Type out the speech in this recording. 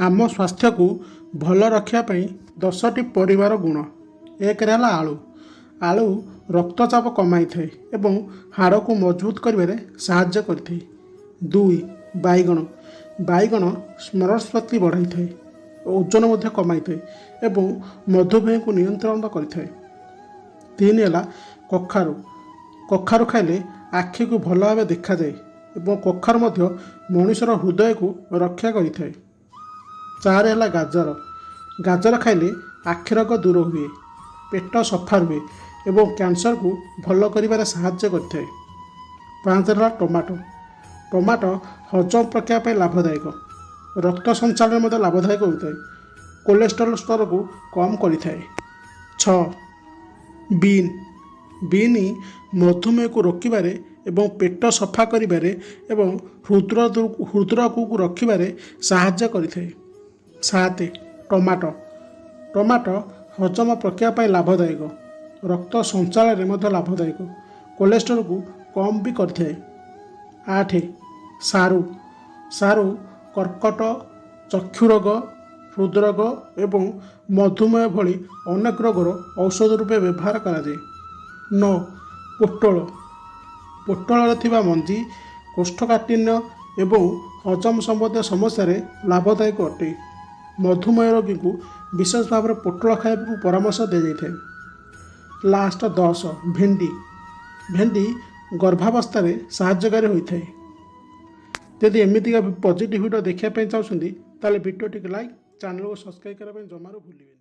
ଆମ ସ୍ୱାସ୍ଥ୍ୟକୁ ଭଲ ରଖିବା ପାଇଁ 10ଟି ପରିବାର ଗୁଣ। ଏକରେ ହେଲା ଆଳୁ। ଆଳୁ ରକ୍ତଚାପ କମାଇଥାଏ ଏବଂ ହାଡ଼କୁ ମଜବୁତ କରିବାରେ ସାହାଯ୍ୟ କରିଥାଏ। 2, ବାଇଗଣ। ବାଇଗଣ ସ୍ମରଣ ଶକ୍ତି ବଢ଼ାଇଥାଏ, ଓଜନ ମଧ୍ୟ କମାଇଥାଏ ଏବଂ ମଧୁମେହକୁ ନିୟନ୍ତ୍ରଣ କରିଥାଏ। 3 ହେଲା କଖାରୁ। କଖାରୁ ଖାଇଲେ ଆଖିକୁ ଭଲ ଭାବେ ଦେଖାଯାଏ ଏବଂ କଖାରୁ ମଧ୍ୟ ମଣିଷର ହୃଦୟକୁ ରକ୍ଷା କରିଥାଏ। 4 ହେଲା ଗାଜର। ଗାଜର ଖାଇଲେ ଆଖି ରୋଗ ଦୂର ହୁଏ, ପେଟ ସଫା ରୁହେ ଏବଂ କ୍ୟାନ୍ସରକୁ ଭଲ କରିବାରେ ସାହାଯ୍ୟ କରିଥାଏ। 5 ହେଲା ଟମାଟୋ। ଟମାଟୋ ହଜମ ପ୍ରକ୍ରିୟା ପାଇଁ ଲାଭଦାୟକ, ରକ୍ତ ସଞ୍ଚାଳନରେ ମଧ୍ୟ ଲାଭଦାୟକ ହୋଇଥାଏ, କୋଲେଷ୍ଟ୍ରଲ୍ ସ୍ତରକୁ କମ୍ କରିଥାଏ। 6, ବିନ୍। ବିନ୍ ମଧୁମେହକୁ ରୋକିବାରେ ଏବଂ ପେଟ ସଫା କରିବାରେ ଏବଂ ହୃଦରୋଗକୁ ରଖିବାରେ ସାହାଯ୍ୟ କରିଥାଏ। 7, ଟମାଟୋ। ଟମାଟୋ ହଜମ ପ୍ରକ୍ରିୟା ପାଇଁ ଲାଭଦାୟକ, ରକ୍ତ ସଞ୍ଚାଳନରେ ମଧ୍ୟ ଲାଭଦାୟକ, କୋଲେଷ୍ଟ୍ରଲକୁ କମ୍ ବି କରିଥାଏ। 8, ସାରୁ। ସାରୁ କର୍କଟ, ଚକ୍ଷୁ ରୋଗ, ହୃଦରୋଗ ଏବଂ ମଧୁମେହ ଭଳି ଅନେକ ରୋଗର ଔଷଧ ରୂପେ ବ୍ୟବହାର କରାଯାଏ। 9, ପୋଟଳ। ପୋଟଳରେ ଥିବା ମଞ୍ଜି କୋଷ୍ଠକାଠିନ୍ୟ ଏବଂ ହଜମ ସମ୍ବନ୍ଧୀୟ ସମସ୍ୟାରେ ଲାଭଦାୟକ ଅଟେ। ମଧୁମେହ ରୋଗୀଙ୍କୁ ବିଶେଷ ଭାବରେ ପୋଟଳ ଖାଇବାକୁ ପରାମର୍ଶ ଦିଆଯାଇଥାଏ। ଲାଷ୍ଟ 10, ଭେଣ୍ଡି। ଭେଣ୍ଡି ଗର୍ଭାବସ୍ଥାରେ ସାହାଯ୍ୟକାରୀ ହୋଇଥାଏ। ଯଦି ଏମିତିକା ପଜିଟିଭ୍ ଭିଡ଼ିଓ ଦେଖିବା ପାଇଁ ଚାହୁଁଛନ୍ତି, ତାହେଲେ ଭିଡ଼ିଓଟିକୁ ଲାଇକ୍, ଚ୍ୟାନେଲକୁ ସବସ୍କ୍ରାଇବ୍ କରିବା ପାଇଁ ଜମାରୁ ଭୁଲିବେନି।